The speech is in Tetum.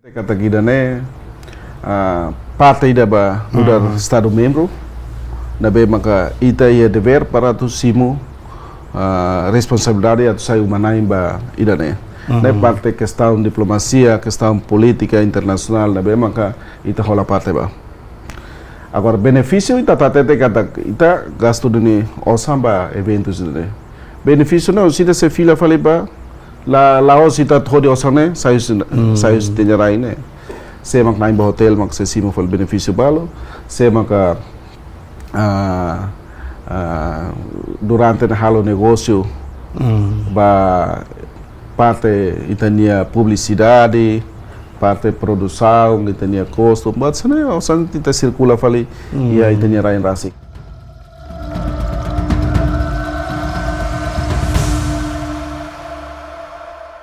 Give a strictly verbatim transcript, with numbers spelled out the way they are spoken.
Katak ida-ne'e, ah, parte ida ba nu'udar Estadu membru, ne'ebé maka ita iha devér para atu simu, ah, responsabilidade atu sai uma-na'in ba ida-ne'e. Ne'e parte kestaun diplomasia, kestaun polítika internasionál, ne'ebé maka ita hola parte ba. Agora, benefísiu ita hatete katak ita gasta duni osan ba eventus ne'e. Benefísiu ne'e, se ita sei fila fali ba, la, la'ós ita hodi osan ne'e, sai husi, sai husi ita-nia rain ne'e. Sé mak na'in ba hotel mak sei simu fali benefísiu balu, sé maka, ah, ah, durante ne'e halo negósiu ba parte ita-nia publisidade, parte produsaun, ita-nia kustu, buat sira-ne'e osan ita sirkula fali iha ita-nia rain rasik.